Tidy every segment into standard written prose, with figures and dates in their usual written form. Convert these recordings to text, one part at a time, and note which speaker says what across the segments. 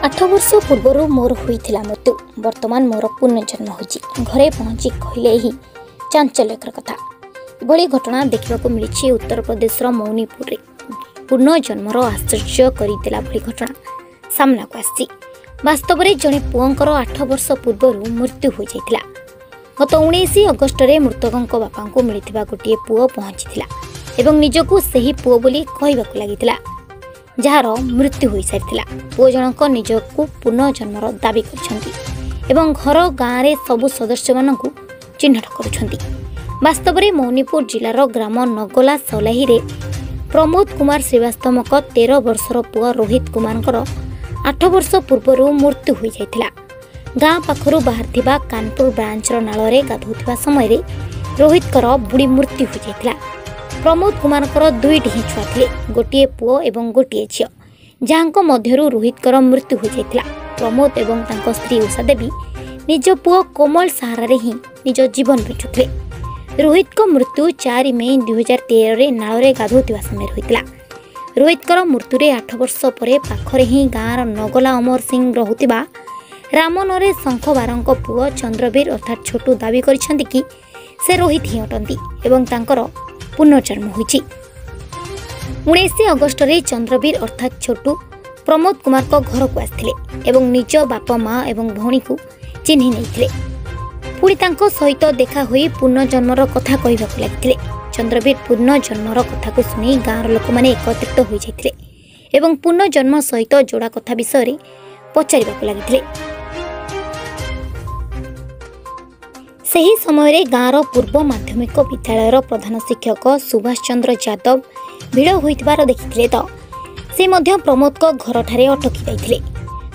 Speaker 1: 8 ବର୍ଷ ପୂର୍ବରୁ ମୋର ହୋଇଥିଲା ମୃତ୍ୟୁ, ବର୍ତ୍ତମାନ ମୋର ପୁନର୍ଜନ୍ମ ହୋଇଛି, ଘରେ ପହଞ୍ଚି କହିଲେ ଏହି ଚାଞ୍ଚଲ୍ୟକର କଥା। ଏଭଳି ଘଟଣା ଦେଖିବାକୁ ମିଳିଛି ଉତ୍ତରପ୍ରଦେଶର ମୌନିପୁରରେ। ପୁନର୍ଜନ୍ମର ଆଶ୍ଚର୍ଯ୍ୟ କରିଦେଲା ଭଳି ଘଟଣା ସାମ୍ନାକୁ ଆସିଛି। ବାସ୍ତବରେ ଜଣେ ପୁଅଙ୍କର 8 ବର୍ଷ ପୂର୍ବରୁ ମୃତ୍ୟୁ ହୋଇଯାଇଥିଲା। ଗତ 19 ଅଗଷ୍ଟରେ ମୃତକଙ୍କ ବାପାଙ୍କୁ ମିଳିଥିବା ଗୋଟିଏ ପୁଅ ପହଞ୍ଚିଥିଲା ଏବଂ ନିଜକୁ ସେହି ପୁଅ ବୋଲି କହିବାକୁ ଲାଗିଥିଲା, ଯାହାର ମୃତ୍ୟୁ ହୋଇସାରିଥିଲା। ପୁଅ ଜଣକ ନିଜକୁ ପୁନର୍ଜନ୍ମର ଦାବି କରିଛନ୍ତି ଏବଂ ଘର ଗାଁରେ ସବୁ ସଦସ୍ୟମାନଙ୍କୁ ଚିହ୍ନଟ କରୁଛନ୍ତି। ବାସ୍ତବରେ ମୌନିପୁର ଜିଲ୍ଲାର ଗ୍ରାମ ନଗଲା ସଲାହିରେ ପ୍ରମୋଦ କୁମାର ଶ୍ରୀବାସ୍ତବଙ୍କ 13 ବର୍ଷର ପୁଅ ରୋହିତ କୁମାରଙ୍କର 8 ବର୍ଷ ପୂର୍ବରୁ ମୃତ୍ୟୁ ହୋଇଯାଇଥିଲା। ଗାଁ ପାଖରୁ ବାହାରିଥିବା କାନପୁର ବ୍ରାଞ୍ଚର ନାଳରେ ଗାଧୋଉଥିବା ସମୟରେ ରୋହିତଙ୍କର ବୁଡ଼ି ମୃତ୍ୟୁ ହୋଇଯାଇଥିଲା। ପ୍ରମୋଦ କୁମାରଙ୍କର 2ଟି ହିଁ ଛୁଆ ଥିଲେ, ଗୋଟିଏ ପୁଅ ଏବଂ ଗୋଟିଏ ଝିଅ, ଯାହାଙ୍କ ମଧ୍ୟରୁ ରୋହିତଙ୍କର ମୃତ୍ୟୁ ହୋଇଯାଇଥିଲା। ପ୍ରମୋଦ ଏବଂ ତାଙ୍କ ସ୍ତ୍ରୀ ଉଷା ଦେବୀ ନିଜ ପୁଅ କୋମଲ ସାହାରାରେ ହିଁ ନିଜ ଜୀବନ ବଞ୍ଚୁଥିଲେ। ରୋହିତଙ୍କ ମୃତ୍ୟୁ 4 ମେ 2013ରେ ନାଳରେ ଗାଧୋଉଥିବା ସମୟରେ ହୋଇଥିଲା। ରୋହିତଙ୍କର ମୃତ୍ୟୁରେ 8 ବର୍ଷ ପରେ ପାଖରେ ହିଁ ଗାଁର ନଗଲା ଅମର ସିଂ ରହୁଥିବା ରାମ ନରେଶ ଶଙ୍ଖବାରଙ୍କ ପୁଅ ଚନ୍ଦ୍ରବୀର ଅର୍ଥାତ୍ ଛୋଟୁ ଦାବି କରିଛନ୍ତି କି ସେ ରୋହିତ ହିଁ ଅଟନ୍ତି ଏବଂ ତାଙ୍କର ପୁନର୍ଜନ୍ମ ହୋଇଛି। 19 ଅଗଷ୍ଟରେ ଚନ୍ଦ୍ରବୀର ଅର୍ଥାତ୍ ଛୋଟୁ ପ୍ରମୋଦ କୁମାରଙ୍କ ଘରକୁ ଆସିଥିଲେ ଏବଂ ନିଜ ବାପା ମା ଏବଂ ଭଉଣୀକୁ ଚିହ୍ନି ନେଇଥିଲେ। ପୁଣି ତାଙ୍କ ସହିତ ଦେଖା ହୋଇ ପୁନର୍ଜନ୍ମର କଥା କହିବାକୁ ଲାଗିଥିଲେ। ଚନ୍ଦ୍ରବୀର ପୁନର୍ଜନ୍ମର କଥାକୁ ଶୁଣି ଗାଁର ଲୋକମାନେ ଏକତ୍ରିତ ହୋଇଯାଇଥିଲେ ଏବଂ ପୁନର୍ଜନ୍ମ ସହିତ ଯୋଡ଼ା କଥା ବିଷୟରେ ପଚାରିବାକୁ ଲାଗିଥିଲେ। ସେହି ସମୟରେ ଗାଁର ପୂର୍ବ ମାଧ୍ୟମିକ ବିଦ୍ୟାଳୟର ପ୍ରଧାନ ଶିକ୍ଷକ ସୁଭାଷ ଚନ୍ଦ୍ର ଯାଦବ ଭିଡ଼ ହୋଇଥିବାର ଦେଖିଥିଲେ ତ ସେ ମଧ୍ୟ ପ୍ରମୋଦଙ୍କ ଘରଠାରେ ଅଟକି ଯାଇଥିଲେ।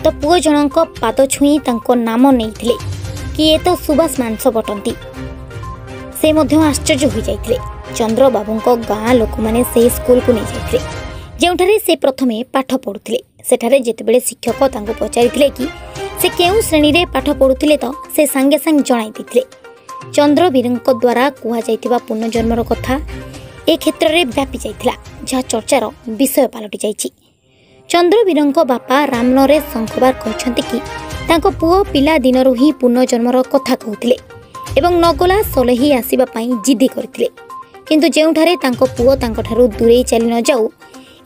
Speaker 1: ତ ପୁଅ ଜଣଙ୍କ ପାଦ ଛୁଇଁ ତାଙ୍କ ନାମ ନେଇଥିଲେ କି ଏ ତ ସୁଭାଷ ମାଂସ ବଟନ୍ତି। ସେ ମଧ୍ୟ ଆଶ୍ଚର୍ଯ୍ୟ ହୋଇଯାଇଥିଲେ। ଚନ୍ଦ୍ରବାବୁଙ୍କ ଗାଁ ଲୋକମାନେ ସେହି ସ୍କୁଲକୁ ନେଇଯାଇଥିଲେ ଯେଉଁଠାରେ ସେ ପ୍ରଥମେ ପାଠ ପଢ଼ୁଥିଲେ। ସେଠାରେ ଯେତେବେଳେ ଶିକ୍ଷକ ତାଙ୍କୁ ପଚାରିଥିଲେ କି ସେ କେଉଁ ଶ୍ରେଣୀରେ ପାଠ ପଢ଼ୁଥିଲେ ତ ସେ ସାଙ୍ଗେ ସାଙ୍ଗେ ଜଣାଇ ଦେଇଥିଲେ। ଚନ୍ଦ୍ରବୀରଙ୍କ ଦ୍ୱାରା କୁହାଯାଇଥିବା ପୁନର୍ଜନ୍ମର କଥା ଏ କ୍ଷେତ୍ରରେ ବ୍ୟାପି ଯାଇଥିଲା, ଯାହା ଚର୍ଚ୍ଚାର ବିଷୟ ପାଲଟି ଯାଇଛି। ଚନ୍ଦ୍ରବୀରଙ୍କ ବାପା ରାମନରେଶ ଶଙ୍ଖବାର କହିଛନ୍ତି କି ତାଙ୍କ ପୁଅ ପିଲା ଦିନରୁ ହିଁ ପୁନର୍ଜନ୍ମର କଥା କହୁଥିଲେ ଏବଂ ନଗଲା ସଲେହି ଆସିବା ପାଇଁ ଜିଦି କରିଥିଲେ। କିନ୍ତୁ ଯେଉଁଠାରେ ତାଙ୍କ ପୁଅ ତାଙ୍କଠାରୁ ଦୂରେଇ ଚାଲି ନଯାଉ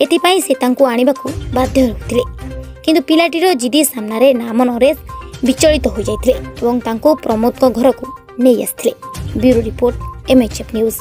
Speaker 1: ଏଥିପାଇଁ ସେ ତାଙ୍କୁ ଆଣିବାକୁ ବାଧ୍ୟ ହେଉଥିଲେ। କିନ୍ତୁ ପିଲାଟିର ଜିଦି ସାମ୍ନାରେ ରାମ ନରେଶ ବିଚଳିତ ହୋଇଯାଇଥିଲେ ଏବଂ ତାଙ୍କୁ ପ୍ରମୋଦଙ୍କ ଘରକୁ ନେଇ ଆସିଥିଲେ। Bureau report, MHF news.